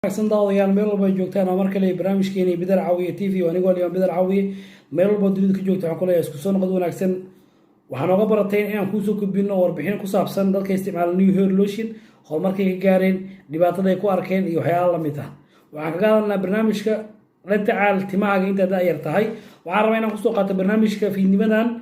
Wanaagsan daawadayaal, meel walba ay joogtaan oo mar kale barnaamijkeeni Bidar Caawiye TV. Anigoo Liban Bidar Caawiye, meel walba dunida ka joogta waxaan kuleeyahay isku soo noqod wanaagsan. Waxaan ooga barateen inaan kuusoo gudbino warbixin ku saabsan dadka isticmaala New Hair Lotion, horumarkay ka gaareen, dhibaatada ay ku arkeen iyo waxyaala lamid ah. Waxaan kaga hadalnaa barnaamijka la tacaal timahaaga intaad da-yar tahay. Waxaan rabaa inaan kusoo qaato barnaamijka fiidnimadan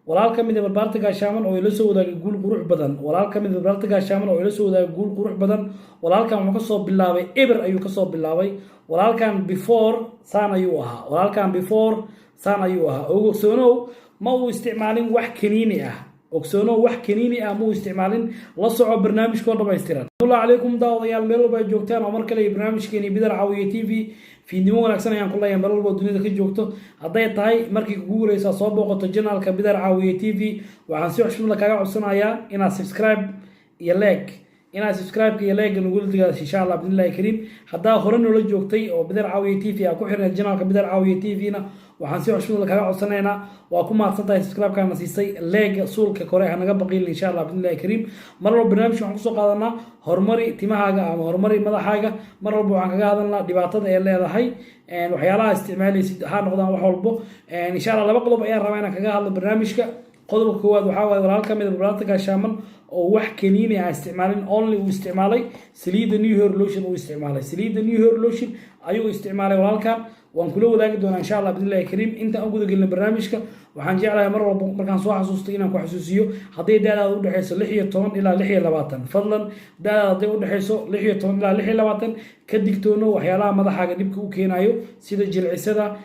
walaal ka mid a barbaarta gaashaaman oo ila soo wadaagay guul qurux badan. Walaal ka mid a barbaarta gaashaaman oo ila soo wadaagay guul qurux badan. Walaalkan wuxuu kasoo bilaabay eber ayuu kasoo bilaabay. Walaalkan before saan ayuu ahaa. Walaalkan before saan ayuu ahaa. Ogsoonow, ma uu isticmaalin wax kaniini ah. Ogsoonow, wax kaniini ah ma uu isticmaalin. La soco barnaamijkoo dhamaystiran. Allahu calaykum daawadayaal, meel walba ay joogtaan oo mar kale barnaamijkeeni Bidar Caawiye TV. Fiidnimo wanaagsan ayaan ku leeyahay meel walba dunida ka joogto. Hadday tahay markii kugu horeysa soo booqato channelka Bidar Caawiye TV, waxaan si xushmad kaaga codsanayaa inaad subscribe iyo like, inaad subscribe iyo like nagula digaas, insha Allah bidnillahi kariim. Haddaa hore noola joogtay oo Bidar Caawiye TV aa ku xirnayd channelka Bidar Caawiye TV na, waxaan si xushmad kaaga codsanaynaa, waa ku mahadsan tahay subscribe-kaana siisay, like suulka kore hanaga baqiil, insha Allah bidnillahi kariim. Mar walba barnaamijka waxaan kusoo qaadanaa horumari timahaaga ama horumari madaxaaga. Mar walba waxaan kaga hadalnaa dhibaatada ee leedahay waxyaalaha isticmaalaysid, ha noqdaan wax walbo, insha Allah. Laba qodob ayaan rabaa inaan kaga hadlo barnaamijka. Qodobka koowaad waxaa waaye walaal ka mid a barbaarta gaashaaman oo wax kaniini aan isticmaalin, only uu isticmaalay saliidda New Hair Lotion uu isticmaalay. Saliidda New Hair Lotion ayuu isticmaalay walaalkan. Waan kula wadaagi doonaa, insha Allah bidnillahi kariim. Intaan u gudagelin barnaamijka, waxaan jeclahay mar walba markaan soo xasuusto inaan ku xasuusiyo: hadday da-daada udhexayso 16 ilaa 26, fadlan, da-daada hadday udhexayso 16 ilaa 26, ka digtoono waxyaalaha madaxaaga dhibka u keenayo, sida jilcisada,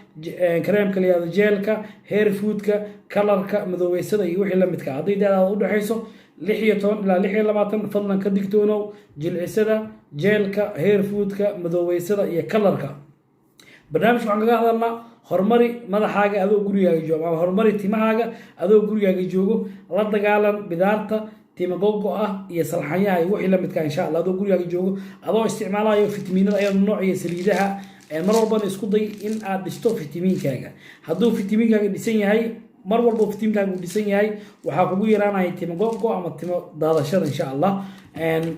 kareemka la yihahdo gelka, hair foodka, colorka, madoobeysada iyo wixii lamidka. Hadday da-daada udhexayso 16 ilaa 26, fadlan ka digtoonow jilcisada, gelka, hair foodka, madoobeysada iyo colorka. Barnaamijka waxaan kaga hadalnaa horumari madaxaaga adoo gurigaaga joogo ama horumari timahaaga adoo gurigaaga joogo. La dagaalan bidaarta, tima gogo ah iyo salxanyaha iyo wixii lamidka, insha Allah, adoo gurigaaga joogo, adoo isticmaalayo fitamiinada ayada nooc iyo saliidaha. Mar walbana isku day in aad dhisto fitamiinkaaga. Hadduu fitamiinkaaga dhisan yahay, mar walba fitamiinkaaga uu dhisan yahay, waxaa kugu yaraanaya timo gogo ama timo daadashada, insha Allah.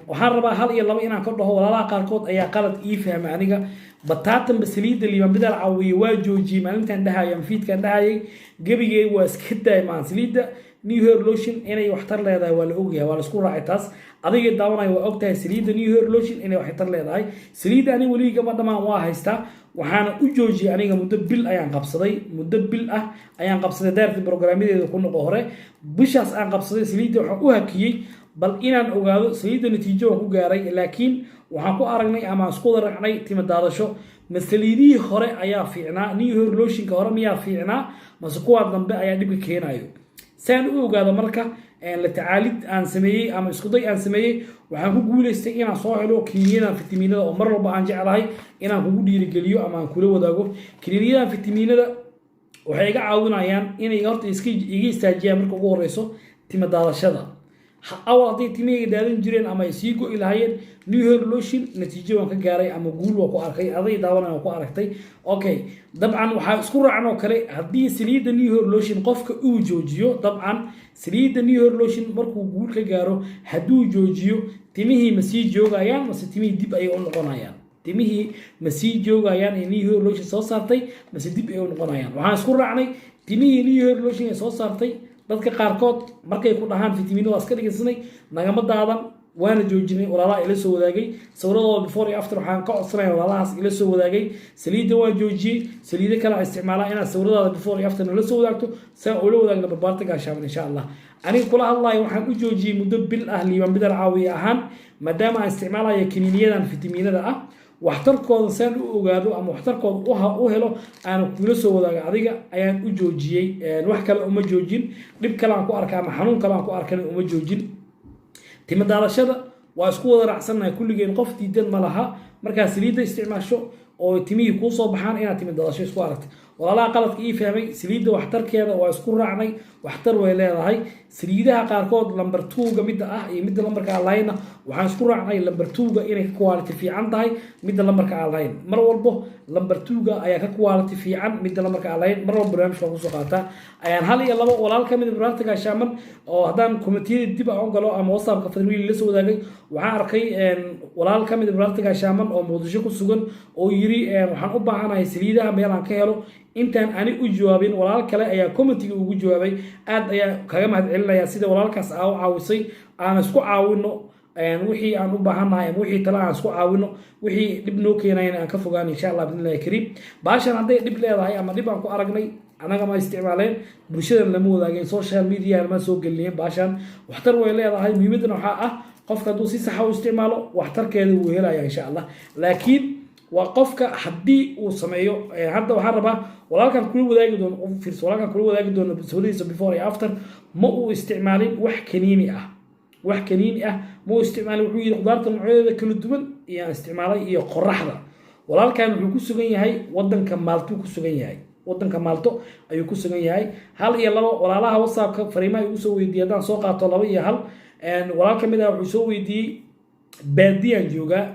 Waxaan rabaa hal iyo laba inaan ka dhaho. Walaalaha qaarkood ayaa qalad ii fahmay. Aniga bataatanba saliidda Liiban Bidal Caawiye waa joojiyey maalintan dhahayay ama fiidkan dhahayay, gebigey waa iska daay maan. Saliidda New Hair Lotion inay waxtar leedahay waa la ogyahay, waa la isku raacay taas. Adigay daawanaya waa ogtahay saliidda New Hair Lotion inay waxtar leedahay. Saliidda aniga weligama dhamaan, waa haystaa. Waxaana u joojiyey aniga muddo bil ayaan qabsaday, muddo bil ah ayaan qabsaday. Daartii programyadeeda ku noqo hore, bishaas aan qabsaday saliidda waxaan u hakiyey bal inaan ogaado saliidda natiijo waan ku gaaray, laakiin waxaan ku aragnay ama aan isku wada raacnay tima daadasho. Ma saliidihii hore ayaa fiicnaa? New Hair Lotionka hore miyaa fiicnaa, mase kuwaa dambe ayaa dhibka keenayo? Saan u ogaado marka, la tacaalid aan sameeyey ama iskuday aan sameeyey, waxaan ku guuleystay inaan soo helo kiniiniyadan fitamiinada oo mar walba aan jeclahay inaan kugu dhiirigeliyo ama aan kula wadaago. Kiniiniyadan fitamiinada waxay iga caawinayaan inay horta iska iga istaajiyaan marka ugu horeyso tima daadashada. Awal hadday timahayga daadan jireen ama ay sii go'i lahaayeen, New Hair Lotion natiijo waan ka gaaray ama guul waa ku arkay. Aday daawanay waan ku aragtay. Okay, dabcan waxaa isku raacan oo kale haddii saliidda New Hair Lotion qofka uu joojiyo, dabcan saliidda New Hair Lotion markuu guul ka gaaro hadduu joojiyo, timihii ma sii joogayaan mase timihii dib ayay u noqonayaan? Timihii ma sii joogayaan ee New Hair Lotion soo saartay, mase dib ay u noqonayaan? Waxaan isku raacnay timihii New Hair Lotion ee soo saartay. Dadka qaarkood markay ku dhahaan fitamiino waa iska dhigaysanay, nagama daadan, waana joojinay. Walaalaha ila soo wadaagay sawiradooda before iyo after, waxaan ka codsanaya walaalahaas ila soo wadaagay "Saliidda waan joojiyey, saliido kale aan isticmaalaa" inaad sawiradaada before iyo after nala soo wadaagto, saa ula wadaagna barbaarta gaashaaban, insha Allah. Aniga kula hadlayo waxaan u joojiyey muddo bil ah, Liiban Bidar Caawiye ahaan, maadaama aan isticmaalayo kiniiniyadan fitamiinada ah, waxtarkooda saan u ogaado ama waxtarkooda u helo aan kula soo wadaaga adiga ayaan u joojiyey. Wax kale uma joojin, dhib kale aan ku arka ama xanuun kale aan ku arkana uma joojin. Timo daadashada waa isku wada raacsannahay kulligeen, qof diidan ma laha. Markaa saliidda isticmaasho oo timihii kuu soo baxaan, inaad timo daadasho isku aragtay. Walaalaha qaladka ii fahmay, saliidda waxtarkeeda waa isku raacnay, waxtar way leedahay. Saliidaha qaarkood number two-ga midda ah iyo midda lambarka aan lahaynna, waxaan isku raacnay number two-ga inay ka quality fiican tahay midda lambarka aan lahayn. Mar walbo number two-ga ayaa ka quality fiican midda lambarka aan lahayn. Mar walba barnaamijka waan kusoo qaataa. Ayaan hal iyo labo walaal ka mid a barnaamijka gaashaaman oo haddaan comment-iyada dib aan u galo ama WhatsAppka fadwiil la soo wadaagay, waxaan arkay walaal ka mid a barnaamijka gaashaaman oo Muqdisho ku sugan oo yiri, "Waxaan u baahanahay saliidaha meel aan ka helo." Intaan ani u jawaabin, walaal kale ayaa comment-iga ugu jawaabay. Aad ayaa kaga mahad celinaya sida walaalkaas aa u caawisay. Aan isku caawino wixii aan u baahannahay ama wixii tale aan isku caawino, wixii dhib noo keenayana aan ka fogaano, insha Allah bi'idnillahi kariim. Baashan hadday dhib leedahay ama dhib aan ku aragnay, anaga ma isticmaaleen, bulshadana lama wadaageen, social media lama soo gelineen. Baashan waxtar way leedahay. Muhiimaddana waxaa ah, qofka hadduu si saxa u isticmaalo, waxtarkeeda wuu helaya, insha Allah. Laakiin waa qofka haddii uu sameeyo. Hadda waxaan rabaa walaalkan kula wadaagi doono, u fiirso, walaalkan kula wadaagi doono sawiradiisa before iyo after. Ma uu isticmaalin wax kaniini ah, wax kaniini ah ma uu isticmaalin. Wuxuu yidhi, "Khudaarta noocyadeeda kala duwan ayaan isticmaalay iyo qoraxda." Walaalkan wuxuu ku sugan yahay wadanka Maaltuu ku sugan yahay, wadanka Maalto ayuu ku sugan yahay. Hal iyo labo walaalaha WhatsAppka fariimaha igu soo weydiiyey haddaan soo qaato, laba iyo hal walaal ka mid ah wuxuu soo weydiiyey, "Baadiyaan joogaa,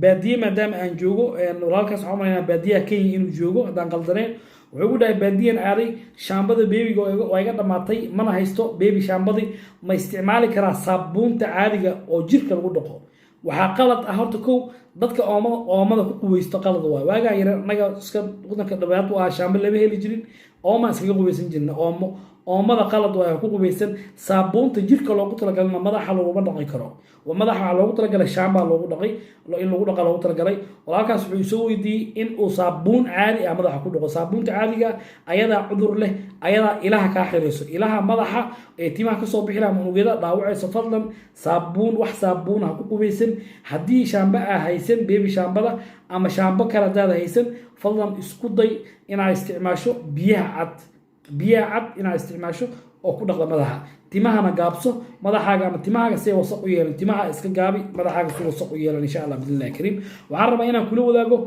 baadiye maadaama aan joogo." Walaalkaas waxaan umalaynaa baadiyaha Kenya inuu joogo haddaan qaldaneen. Wuxuu ku dhahay, "Baadiyan aaday, shaambada baby-ga waa iga dhammaatay, mana haysto baby shaambadii. Ma isticmaali karaa saabuunta caadiga oo jirka lagu dhaqo?" Waxaa qalad ah horta kow, dadka oomada oomada ku quweysto qalad waay. Waagaa yara annaga iska wadanka dhabaad u ahaa, shaambo lama heli jirin, oomaan iskaga qubaysan jirna. Oomo, oomada qalad waay, ku qubaysan. Saabuunta jirka loogu talagalina madaxa laguma dhaqi karo. Madaxa waxaa loogu talagalay shaambaa loogu dhaqay, in lagu dhaqa loogu talagalay. Walaalkaas wuxuu soo weydiiyey in uu saabuun caadi ah madaxa ku dhaqo. Saabuunta caadiga ayadaa cudur leh, ayadaa ilaha kaa xirayso, ilaha madaxa ee timaha kasoo bixi laha, unugyada dhaawacayso. Fadlan saabuun, wax saabuun ha ku qubaysan. Haddii shaamba aa haysan, baby shaambada ama shaambo kale hadaad haysan, fadlan isku day inaad isticmaasho biyaha cad, biyaha cad inaad isticmaasho oo ku dhaqda madaxa. Timahana gaabso madaxaaga ama timahaaga si wasaq u yeelan. Timaha iska gaabi, madaxaaga si wasaq u yeelan, insha Allah bi'idnillahi kariim. Waxaan rabaa inaan kula wadaago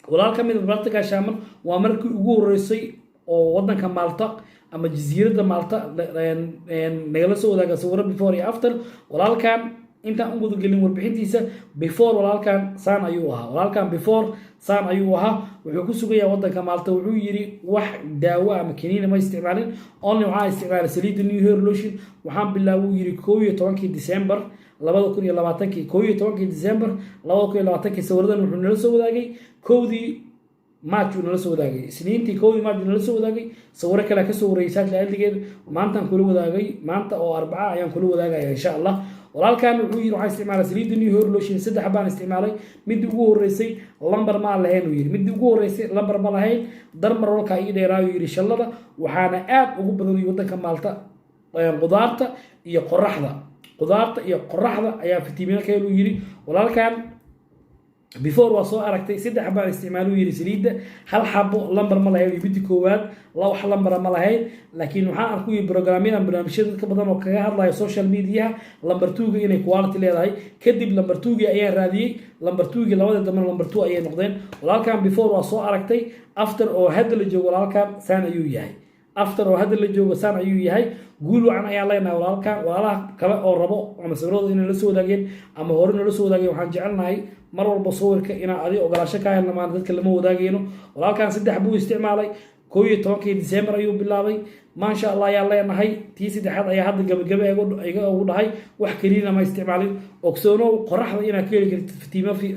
walaal ka mid a barta gaashaaman. Waa markii ugu horeysay oo wadanka Maalta ama jasiiradda Maalta nagala soo wadaaga sawiro before iyo after. Walaalkan intaan u gudagelin warbixintiisa before, walaalkan saan ayuu ahaa. Walaalkan before saan ayuu ahaa. Wuxuu ku sugan yahay wadanka Maalta. Wuxuu yidhi, "Wax daawo ama kaniina ma isticmaalin, only waxaan isticmaalay saliidda New Hair Lotion. Waxaan bilaabay," uu yidhi, 11-kii December 2020-kii, 11-kii December 2020-kii. Sawiradan wuxuu nala soo wadaagay 1-dii March uu nala soo wadaagay, Isniintii 1-dii March uu nala soo wadaagay. Sawiro kale kasoo wareyay saatla maantaan kula wadaagay. Maanta oo Arbaca ayaan kula wadaagaya, insha Allah. Walaalkan wuxuu yidhi, "Waxaan isticmaalay saliidda New Hair Lotion, saddex baan isticmaalay. Midii ugu horreysay lambar ma lahayn," uu yidhi. "Midii ugu horreysay lambar ma lahayn, darmar walkaa ii dheeraa," uu yidhi, "shallada." Waxaana aad ugu badan waddanka Maalta qudaarta iyo qoraxda. Qudaarta iyo qoraxda ayaa fitamiino ka hel, uu yidhi. Walaalkan before waa soo aragtay. "Saddex baan isticmaaluu," yidhi, "saliidda. Hal xabo lambar ma lahayn. Midii koowaad la wax lambara ma lahayn, laakiin waxaan arku yii programyadan, barnaamijyada dadka badan oo kaga hadlaya social mediaha, lambar two-ga inay quality leedahay. Kadib lambar two-gii ayaan raadiyey. Lambar two-gii labadii dambena lambar two ayay noqdeen." Walaalkan before waa soo aragtay. After oo hadda la joogo, walaalkan saan ayuu yahay. After oo hadda la joogo saan ayuu yahay. Guul wacan ayaan leenahay walaalkan. Walaalaha kale oo rabo ama sawirada inay la soo wadaageen ama hore nala soo wadaageen, waxaan jecelnahay mar walba sawirka inaan adiga ogolaasho ka helna maan dadka lama wadaagayno. Walaalkan saddex buu isticmaalay. 11-kii December ayuu bilaabay. Maasha Allah ayaan leenahay. Tii saddexaad ayaa hadda gabagaba iga ugu dhahay. Wax keliina ma isticmaalin. Ogsoonow qoraxda inaad ka heli kartid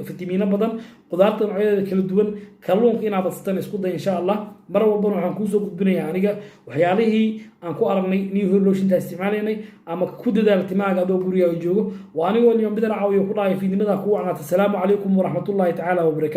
fitamiino badan, qudaarta noocyadeeda kala duwan, kalluunka inaad badsatan isku day, insha Allah. Mar walbana waxaan kuusoo gudbinayaa aniga waxyaalihii aan ku aragnay New Hair Lotion-ta isticmaalaynay, ama ku dadaal timahaaga adoo gurigaaga joogo. Waa anigoo Liman Bidar Caawiyo ku dhahay fiidnimada ku wacnaata. Asalaamu calaykum waraxmatullaahi tacaala wabarakatu.